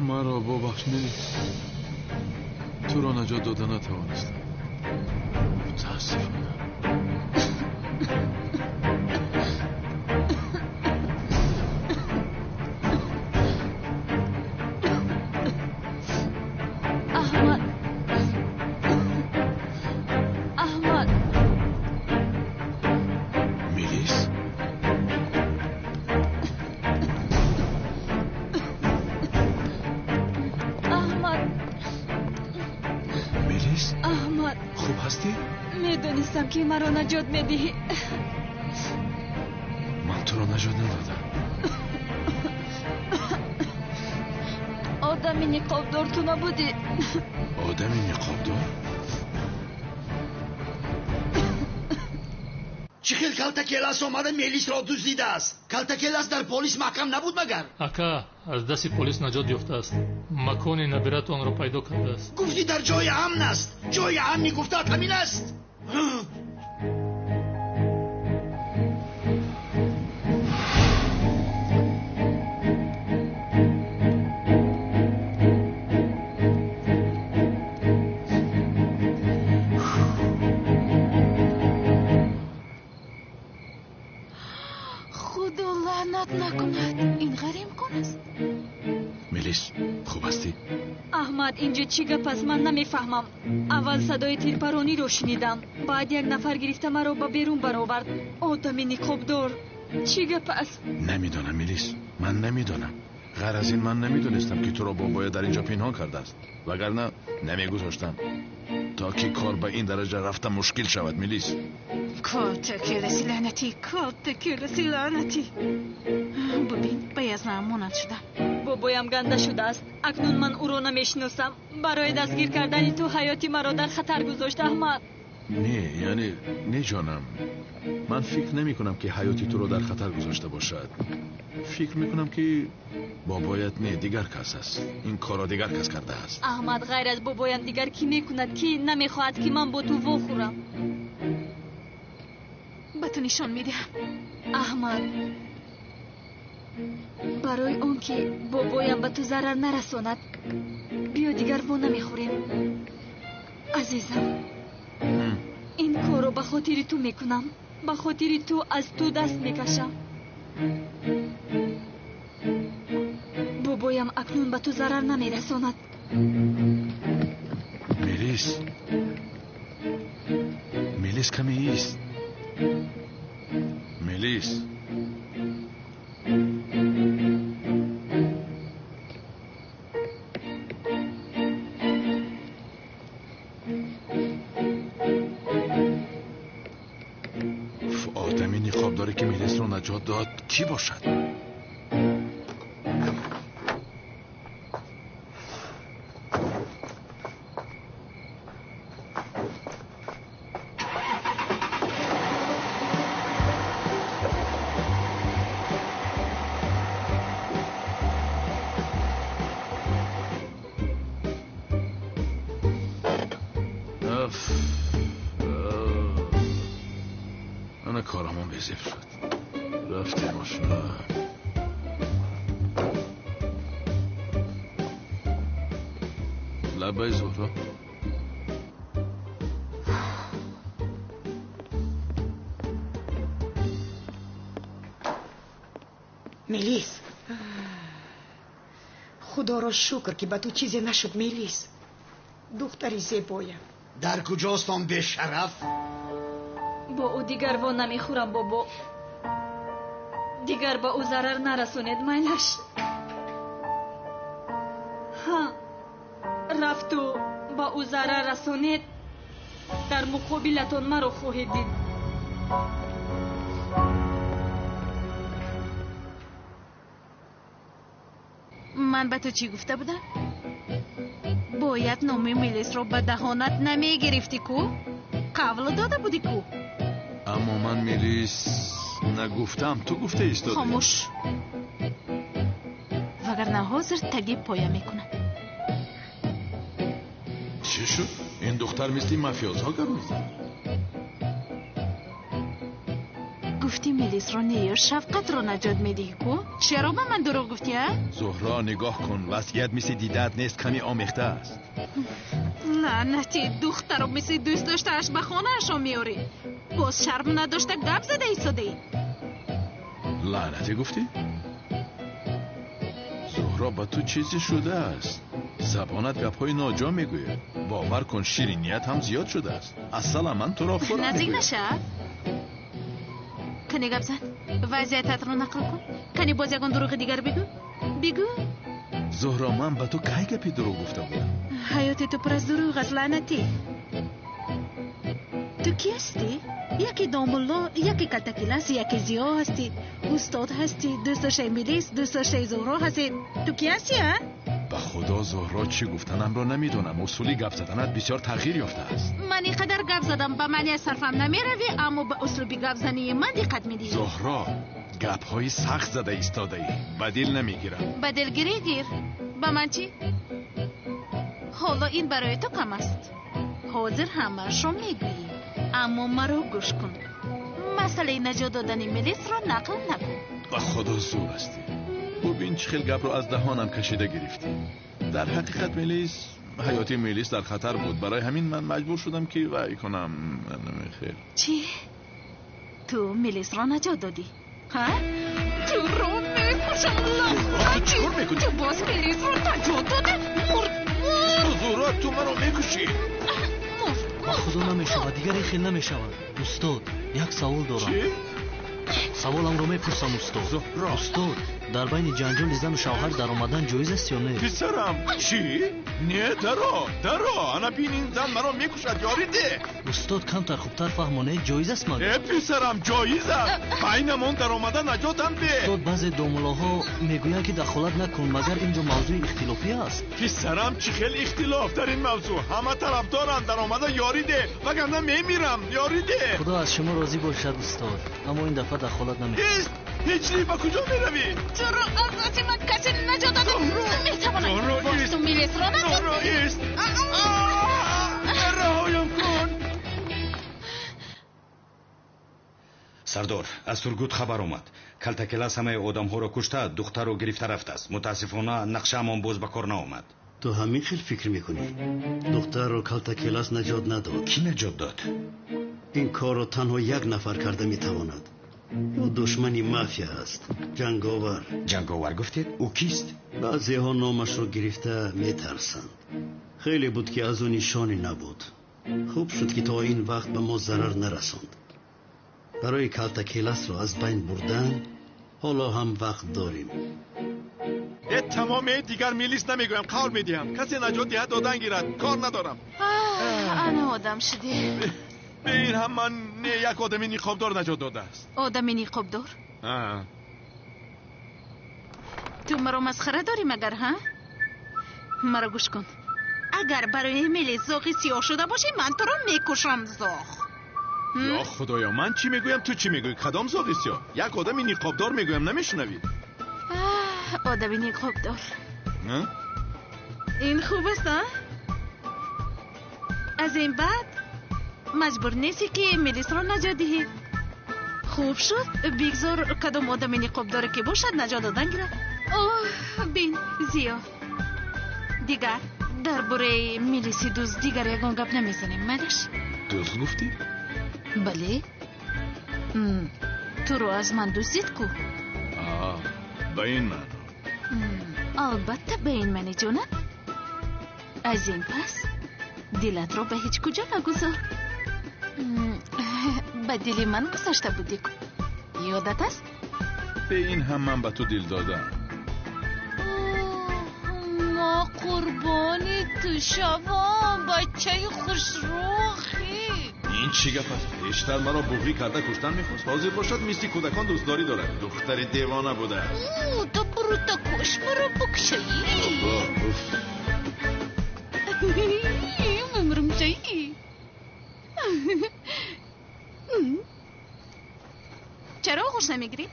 Маро бубахш, Мелис. Туро наҷот дода натавонистам. Мутаассифона. Аҳмад, Аҳмад. Мелис? Аҳмад. Мелис? Аҳмад. Хуб ҳастӣ? Медонистам, ки маро наҷот медиҳӣ. Ман туро наҷот надодам. Одами ниқобдор ту набудӣ? Одами ниқобдор? Чӣ хел Калтакелас омада Мелисро дуздидааст? Калтакелас дар полис маҳкам набуд магар? Ака, аз дасти полис наҷот ёфтааст. Макони набиратонро пайдо кардааст. Гуфтӣ дар ҷои амн аст. Ҷои амни гуфтаат ҳамин аст? Худо лаънат накунад, ин ғайриимкон аст. Мелис, хуб ҳастӣ? Аҳмад, инҷо чӣ гап аст, ман намефаҳмам. Аввал садои тирпарониро шунидам, баъд як нафар гирифта маро ба берун баровард. Одами ниқобдор. Чӣ гап аст? Намедонам, Мелис, ман намедонам. Ғайр аз ин ман намедонистам, ки туро бобоя дар инҷо пинҳон кардааст, вагарна намегузоштам то ки кор ба ин дараҷа рафта мушкил шавад. Мелис, Калтакеласи лаънатӣ, Калтакеласи лаънатӣ. Бубин, ба язнаам монанд шудам. Бобоям ганда шудааст. Акнун ман ӯро намешиносам. Барои дастгир кардани ту ҳаёти маро дар хатар гузошт, Аҳмад. Не, яъне не, ҷонам, ман фикр намекунам, ки ҳаёти туро дар хатар гузошта бошад. Фикр мекунам, ки бобоят не, дигар кас аст. Ин корро дигар кас кардааст. Аҳмад, ғайр аз бобоям дигар кӣ мекунад, ки намехоҳад, ки ман бо ту вохӯрам? Ба ту нишон медиҳам. Аҳмад, барои он ки бобоям ба ту зарар нарасонад, биё дигар во намехӯрем. Азизам, ин корро ба хотири ту мекунам. Ба хотири ту аз ту даст мекашам. Бобоям акнун ба ту зарар намерасонад. Мелис, Мелис, каме ист. Мелис. Одами ниқобдоре, ки Мелисро наҷот дод, кӣ бошад? Ана корамон безеб шуд. Рафтем, ошно. Лабай, Зуҳро. Мелис, худоро шукр, ки ба ту чизе нашуд. Мелис, духтари зебоям. Дар куҷост он бешараф? Бо ӯ дигар во намехӯрам, бобо. Дигар ба ӯ зарар нарасонед, майлаш. Ҳа, рафту ба ӯ зарар расонед, дар муқобилатон маро хоҳед дид. Ман ба ту чӣ гуфта будам? Бояд номи Мелисро ба даҳонат намегирифтӣ ку? Қавл дода будӣ ку? Аммо ман Мелис нагуфтам, ту гуфта истодӣ. Хомӯш, вагарна ҳозир таги поя мекунам. Чӣ шуд? Ин духтар мисли мафиозҳо гап мезанад. Гуфтӣ Мелисро не, ё Шавқатро наҷот медиҳӣ ку? Чаро ба ман дурӯғ гуфтӣ, а? Зуҳро, нигоҳ кун, вазъият мисли дидаат нест, каме омехта аст. Лаънати, духтаро мисли дӯст доштааш ба хонаашон меорӣ. Боз шарм надошта гап зада истодаӣ. Лаънатӣ гуфтӣ? Зуҳро, ба ту чизе шудааст. Забонат гапҳои ноҷо мегӯяд. Бовар кун, шириният ҳам зиёд шудааст. Ассалам, ман туро хӯрам. Наздик нашав. Кани гап зан, вазъиятатро нақл кун. Кани боз ягон дурӯғи дигар бигӯ. Бигӯ. Зуҳро, ман ба ту кай гапи дурӯғ гуфта будам? Ҳаёти ту пур аз дурӯғ аст, лаънатӣ. Ту кӣ ҳастӣ? Яке домулло, яке калтакилас, яке Зиё ҳастӣ, устод ҳастӣ, дӯстдоштаи Мелис, дӯстдоштаи Зуҳро ҳастӣ. Ту кӣ ҳастӣ, а? Ба худо, Зуҳро, чӣ гуфтанамро намедонам. Усули гап заданат бисёр тағйир ёфтааст. Ман ин қадар гап задам, ба маъни аз сарфам намеравӣ, аммо ба услуби гапзании ман диққат медиҳӣ. Зуҳро, гапҳои сахт зада истодаӣ. Ба дил намегирам. Ба дилгирӣ гир. Ба ман чӣ? Ҳоло ин барои ту кам аст. Ҳозир ҳамаашро мегӯӣ. Аммо маро гӯш кун. Масъалаи наҷот додани Мелисро нақл накун. Ба худо зур ҳастӣ. Бубин, чӣ хел гапро аз даҳонам кашида гирифтӣ. Дар ҳақиқат Мелис, ҳаёти Мелис дар хатар буд. Барои ҳамин ман маҷбур шудам ки вай кунам. Намехел. Чӣ? Ту Мелисро наҷот додӣ? Ҳа? Туро мекушам, лаънатӣ! Чӣ кор мекунӣ? Ту боз Мелисро наҷот додӣ? Мурд, мурд! Зуҳро, ту маро мекушӣ! Ба худо намешавад, дигар ин хел намешавад. Устод, як савол дорам. Чӣ? Саволамро мепурсам, устод. Зуҳро. Устод, дар байни ҷанҷоли зану шавҳар даромадан ҷоиз аст ё не? Писарам, чӣ? Не, даро, даро, ана бин, ин зан маро мекушад, ёрӣ деҳ. Устод, камтар хубтар фаҳмонед, ҷоиз аст магар? Э, писарам, ҷоиз аст. Байнамон даромада наҷотам деҳ. Устод, баъзе домулоҳо мегӯянд ки дахолат накун, магар инҷо мавзӯи ихтилофӣ аст? Писарам, чӣ хел ихтилоф дар ин мавзӯъ? Ҳама тарафдоранд, даромада ёрӣ деҳ, вагарна мемирам, ёрӣ деҳ. Худо аз шумо розӣ бошад, устод, аммо ин дафъа дахолат намекунам. Ист, ҳеҷ ба куҷо меравӣ? Туро аз дасти ман касе наҷот дода наметавонад. Боз ту Мелисро наҷот Зуҳро, ист! Раҳоям кун! Сардор, аз Тургут хабар омад. Калтакелас ҳамаи одамҳоро кушта, духтарро гирифта рафтааст. Мутаассифона, нақшаамон боз ба кор наомад. Ту ҳамин хел фикр мекунӣ? Духтарро Калтакелас наҷот надод. Кӣ наҷот дод? Ин корро танҳо як нафар карда метавонад. Ӯ душмани мафия аст, ҷанговар. Ҷанговар гуфтед? Ӯ кист? Баъзеҳо номашро гирифта метарсанд. Хеле буд ки аз ӯ нишоне набуд. Хуб шуд ки то ин вақт ба мо зарар нарасонд. Барои Калтакеласро аз байн бурдан ҳоло ҳам вақт дорем. Э, тамоме, дигар Мелис намегӯям, қавл медиҳам. Касе наҷот диҳад, додан гирад, кор надорам. Ана одам шудӣ. Бе ин ҳам ман не, як одами ниқобдор наҷот додааст. Одами ниқобдор? Ту маро масхара дорӣ магар, ҳа? Маро гӯш кун. Агар барои Мелис зоғи сиёҳ шуда бошӣ, ман туро мекушам, зоғ. Ё худоё, ман чӣ мегӯям, ту чӣ мегӯӣ? Кадом зоғи сиёҳ? Як одами ниқобдор мегӯям, намешунавӣ? Одами ниқобдор. Ин хуб аст, а? Аз ин баъд маҷбур нестӣ ки Мелисро наҷот диҳӣ. Хуб шуд, бигзор кадом одами ниқобдоре ки бошад наҷот додан гирад. Оҳ, бин, Зиё. Дигар дар бораи Мелиси дузд дигар ягон гап намезанем, майлаш? Дузд гуфтӣ? Бале. Туро аз ман дуздид ку? Ба ин маъно. Албатта, ба ин маъни, ҷонам. Аз ин пас дилатро ба ҳеҷ куҷо нагузор. Ба дили ман гузашта будӣ ку, ёдат аст? Бе ин ҳам ман ба ту дил додам. Ма қурбони ту шавам, бачаи хушрӯхӣ. Ин чӣ гап аст? Пештар маро буғӣ карда куштан мехост, ҳозир бошад мисли кӯдакон дӯстдорӣ дорад. Духтари девона будааст. Ту бурута куш, маро букшаӣ. Мемирам, чаи. Чаро оғӯш намегирӣ?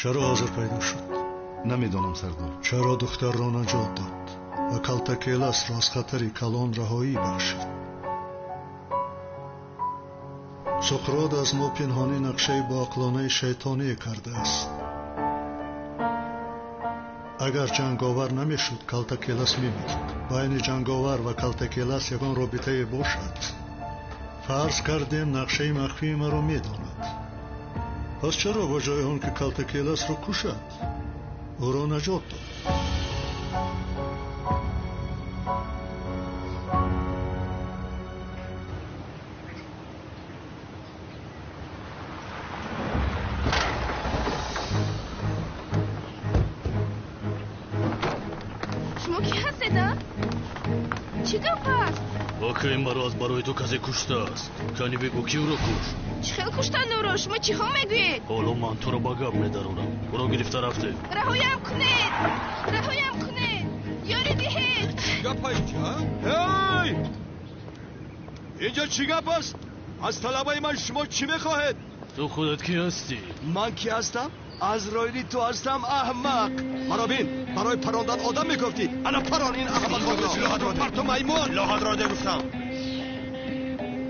Чаро ҳозир пайдо шуд? Намедонам, сардор. Чаро духтарро наҷот дод ва Калтакеласро аз хатари калон раҳоӣ бахшид? Суқрот аз мо пинҳонӣ нақшаи боақлонаи шайтоние кардааст. Агар ҷанговар намешуд, Калтакелас мемурд. Байни ҷанговар ва Калтакелас ягон робитае бошад. Фарз кардем, нақшаи махфии маро медонад. Пас чаро ба ҷои он ки Калтакеласро кушад, ӯро наҷот дод? Шумо кӣ ҳастед, а? Чӣ гап аст? Окей, маро аз барои ту касе куштааст. Кани бигӯ, ки ӯро кушт? Чӣ хел куштан ӯро? Шумо чиҳо мегӯед? Ҳоло ман туро ба гап медарорам. Ӯро гирифта рафтем. Раҳоям кунед, раҳоям кунед, ёрӣ диҳед. Чӣ гапа инҷа? Ҳей, инҷа чӣ гап аст? Аз талабаи ман шумо чӣ мехоҳед? Ту худат кӣ ҳастӣ? Ман кӣ ҳастам? Азроили ту ҳастам, аҳмақ. Маро бин, барои парондан одам мегуфтӣ. Ана парон ин аҳмақонро. Парту маймун. Лоҳатро де гуфтам.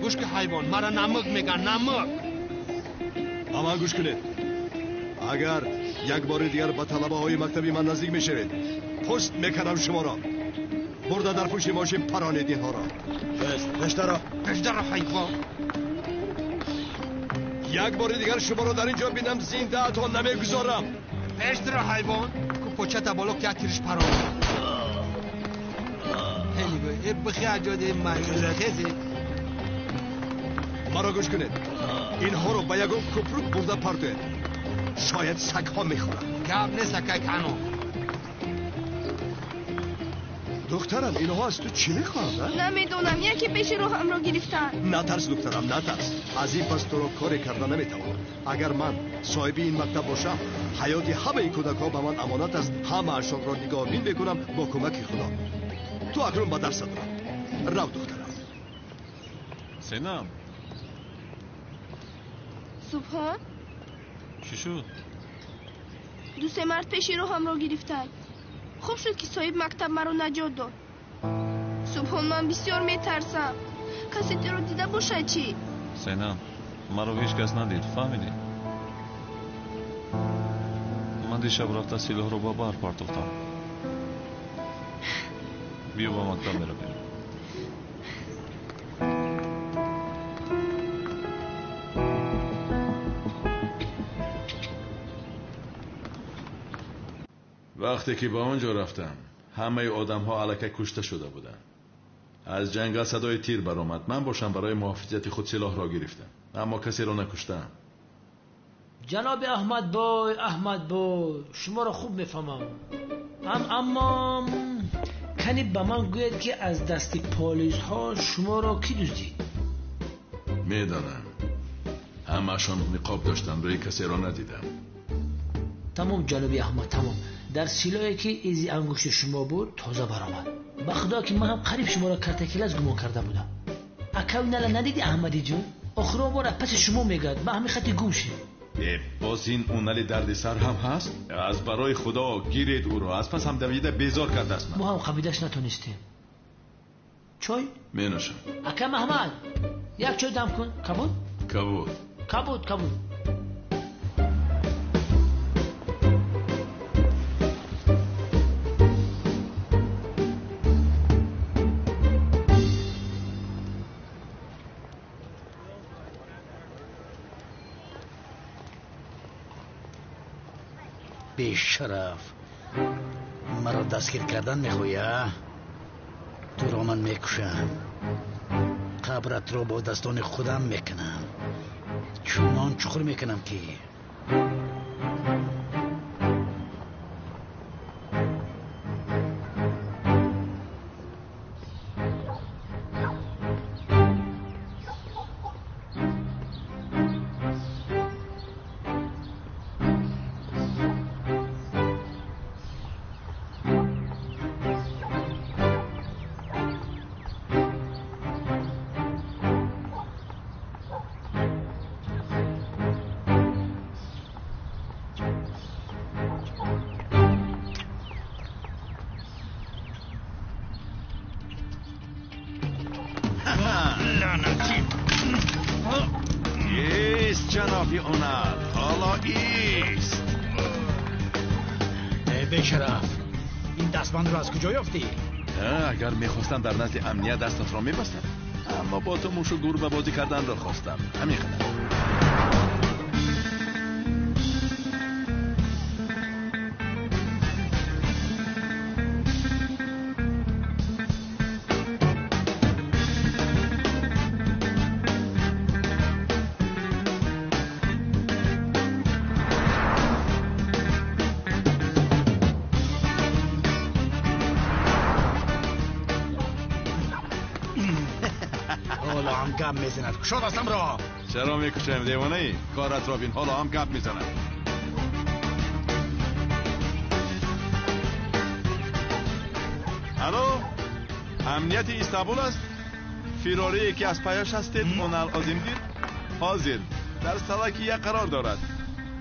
Гӯш ки ҳайвон, мара намук меган, намук. Ба ман гӯш кунед. Агар як бори дигар ба талабаҳои мактаби ман наздик мешавед, пӯст мекунам шуморо. Бурда дар пушти мошин паронед инҳоро. Пештаро, пештаро ҳайвон. Як бори дигар шуморо дар ин ҷо бинам, зиндаатон намегузорам. Пештаро ҳайвон, ку почата боло ки тирш парон. Хеле гӯй, э бихи аҷоди маймун хези. Маро гӯш кунед. Инҳоро ба ягон кӯпрук бурда партоед. Шояд сагҳо мехӯранд. Гап нест, акай Кано. Духтарам, инҳо аз ту чӣ мехоҳанд? Намедонам, яке пеши роҳамро гирифтанд. Натарс, духтарам, натарс. Аз ин пас туро коре карда наметавонам. Агар ман соҳиби ин мактаб бошам, ҳаёти ҳамаи кӯдакҳо ба ман амонат аст. Ҳамаашонро нигоҳбин мекунам бо кӯмаки Худо. Ту акнун ба дарсат рав. Рав, духтарам. Сенам. Субҳон? Чӣ шуд? Ду се мард пеши роҳамро гирифтанд. Хуб шуд, ки соҳиб мактаб маро наҷот дод. Субҳон, ман бисёр метарсам. Касе туро дида бошад чӣ? Сенам, маро ҳеҷ кас надид, фаҳмидӣ? Ман дишаб рафта силоҳро ба баҳр партофтам. Биё ба мактаб меравем. Вақте ки ба он ҷо рафтам, ҳамаи одамҳо аллакай кушта шуда буданд. Аз ҷангал садои тир баромад. Ман бошам барои муҳофизати худ силоҳро гирифтам, аммо касеро накуштам. Ҷаноби Аҳмадбой, Аҳмадбой, шуморо хуб мефаҳмам. Аммо кани ба ман гӯед, ки аз дасти полисҳо шуморо кӣ дуздид? Медонам, ҳамаашон ниқоб доштанд, рӯи касеро надидам. Тамом, ҷаноби Аҳмад, тамом. Дар силоҳе ки изи ангушти шумо буд, тоза баромад. Ба худо ки ман ҳам қариб шуморо Калтакелас гумон карда будам. Акав нала надиди, Аҳмадиҷон? Охирон бор аз паси шумо мегӯяд, ба ҳамин хати гум шид. Боз ин унали дарди сар ҳам ҳаст? Аз барои Худо гиред ӯро, аз пас ҳам давида безор кардааст ман. Мо ҳам қабидаш натонистем. Чой? Меношам. Ака Маҳмад, як чой дам кун. Кабуд? Кабуд. Кабуд, кабуд. Бешараф, маро дастгир кардан мехоҳӣ, а? Туро ман мекушам, қабратро бо дастони худам мекунам, чунон чуқур мекунам ки мезанад. Ҳоло ист. Э бешараф, ин дастбандро аз куҷо ёфтӣ? Агар мехостам дар назди амният дастатро мебастам, аммо бо ту мушу гурба бозӣ карданро хостам. Ҳамин қадар. گپ میزند. کشا دستم را. چرا میکشم دیوانه ای؟ کارت را بین، حالا هم گپ میزند. الو، امنیت استانبول است. فراری که از پیاش هستید اونال آزیمدیر حاضر در سلاکیه قرار دارد.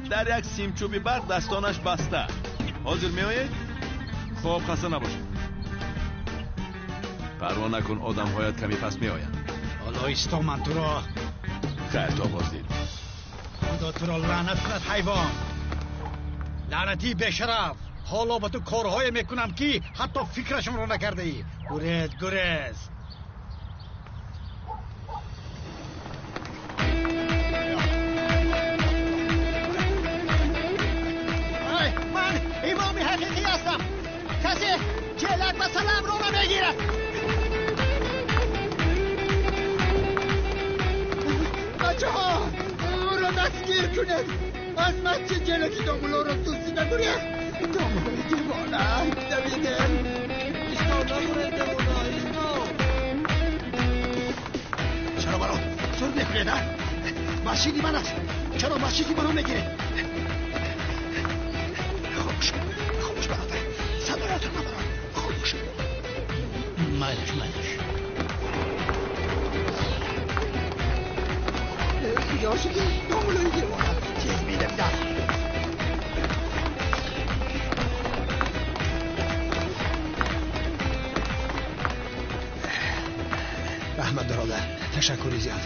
در یک سیمچوبی برق دستانش بسته. حاضر میآیید؟ خب خسته نباشید. پروا نکن، آدمهایت کمی پس میآیند. حالا ایستا، من تو را خیر تا بازدید. خدا تو را لعنت کند حیوان، لعنتی بیشرف. حالا با تو کارهای میکنم که حتی فکرشم را نکرده ای. گریز گریز. من امام حقیقی هستم. کسی جلد و سلام را نمیگیرد. بچه ها او را دستگیر کنید. از مسجد جلکی دامولا را دزدیده گریخت. دامولای دیوانه دویدن. ایستا نگریز دیوانه، ایستا. چرا مرا زور میکنید؟ مسجدی من است. چرا مسجدی مرا میگیرید؟ خاموش خاموش برادر، صدایتون نبرم. خاموش. مایلش مایلش. بیدار شدی دامولای دیوانه. چیز میدم. رحمت برادر، تشکر زیاد.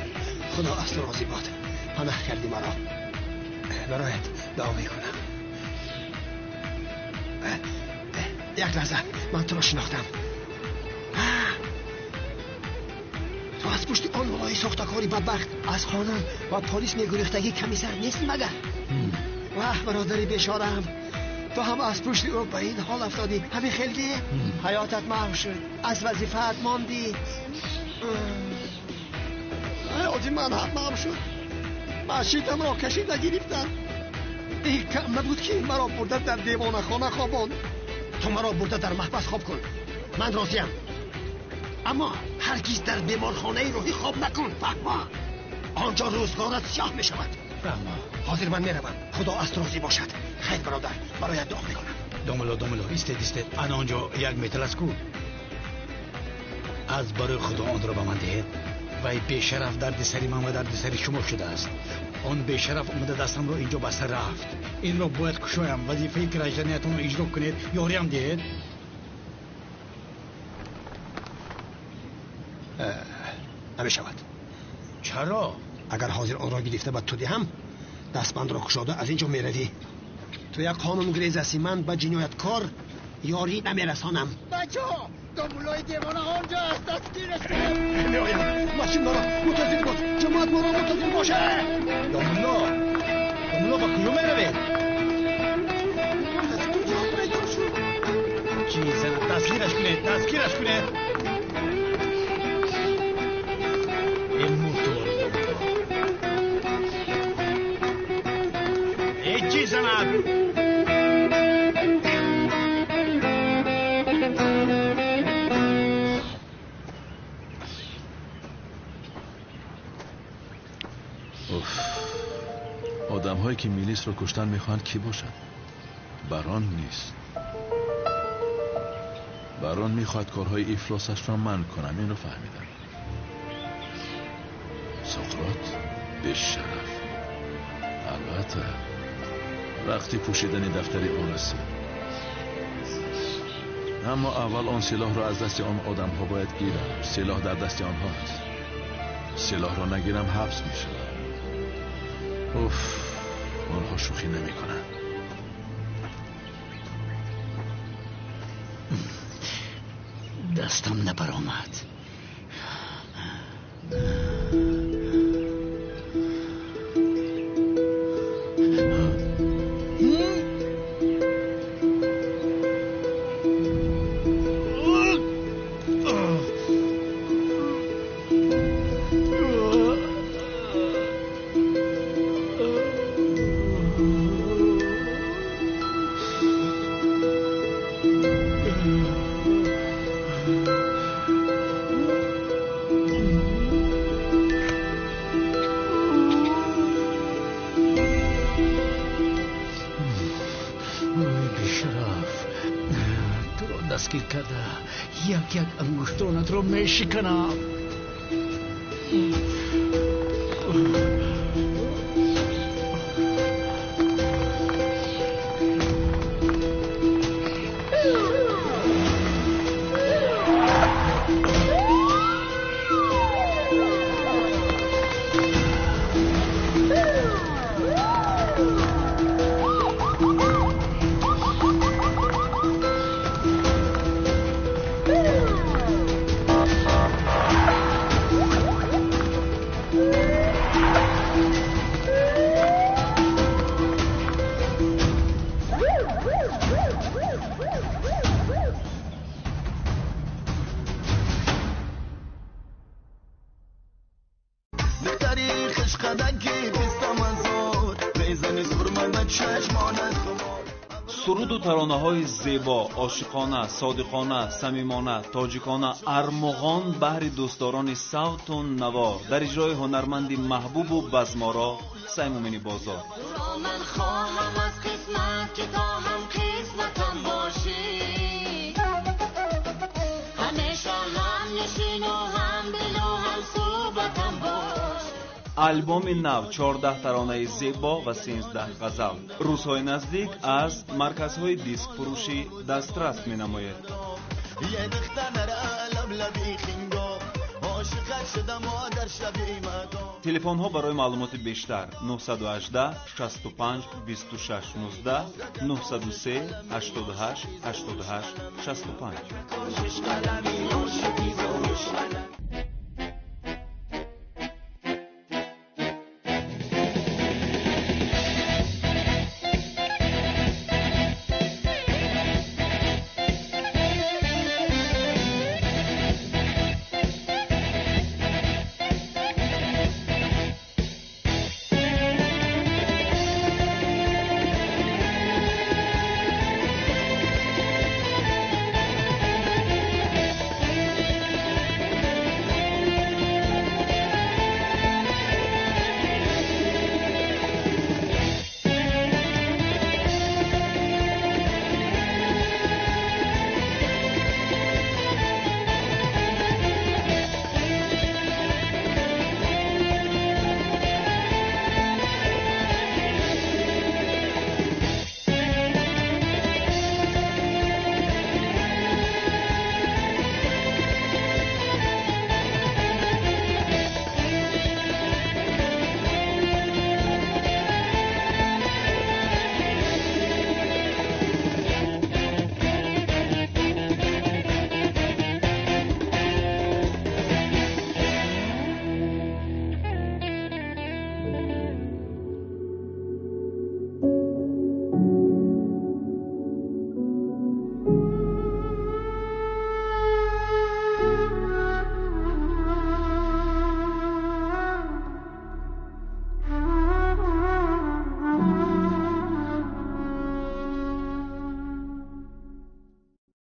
خدا از تو راضی باد. پناه کردی مرا. برایت دعا میکنم. یک لحظه، من تو را شناختم. تو از پشت آن ملای ساختکاری بدبخت از خانم و پلیس میگریختگی کمیسر نیستی مگر؟ واه برادری بیچاره‌ام، تو هم از پشت او به این حال افتادی. همین خیلی حیاتت محو شد، از وظیفه‌ات ماندی. حیات من هم محو شد. مسجدم را کشیده گرفتن. این کم نبود که مرا برده در دیوانه خانه خواباند. تو مرا برده در محبس خواب کن، من راضیم. اما هرگز در بیمارخانه روحی خواب نکن، فهما؟ آنجا روزگارت سیاه می شود. فهما. حاضر من میروم. خدا از تو راضی باشد. خیر برادر، برایت دعا میکنم. داملا داملا، ایستید ایستید. انا آنجا یک متل است کو. از برای خدا آن را به من دهید. وای بیشرف درد سری من و درد سری شما شده است. آن بیشرف آمده دستم را اینجا بسته رفت. این را باید کشایم. وظیفه گراجدانیتون را اجرا کنید، یاریم دهید. نمی شود. چرا؟ اگر حاضر آن را گرفته به تو دهم، دستبند را کشاده از اینجا میروی. تو یک قانون گریز هستی. من به جنایتکار یاری نمیرسانم. بچه ها، دامولای دیوانه آنجا است. دستگیرش کنید. میآیم. ماشین مرا منتظر باش. جماعت مرا منتظر باشه. دامولا دامولا، با کجا میروید؟ از کجا پیدا شد؟ چیزن، دستگیرش کنید، دستگیرش کنید. این موتور دامولا. ای چیزن. آدم‌هایی که میلیس رو کشتن میخواهند کی باشند؟ بران نیست. بران میخواد کارهای افلاسش را من کنم، این رو فهمیدم. سقراط به شرف. البته وقتی پوشیدن دفتر او رسید، اما اول آن سلاح را از دست آن آدم ها باید گیرم. سلاح در دست آنها است. سلاح را نگیرم حبس میشم. اوف، чизҳо шӯхӣ намекунанд. Дастам набаромад. Дастгир карда як як ангуштонатро мешиканам. Суруду таронаҳои зебо, ошиқона, содиқона, самимона, тоҷикона, армуғон баҳри дӯстдорони савту наво дар иҷрои ҳунарманди маҳбубу базморо Саймумини Бозор. Ман хоҳам аз қисмат ки то ҳам қисматам бошӣ, ҳамеша ҳам нишину ҳам дилу ҳам суҳбатам бош. Албоми нав 14 таронаи зебо ва 13 ғазал рӯзҳои наздик аз марказҳои дискфурӯшӣ дастрас менамояд. Телефонҳо барои маълумоти бештар 918 65 26 19 903 88 88 65.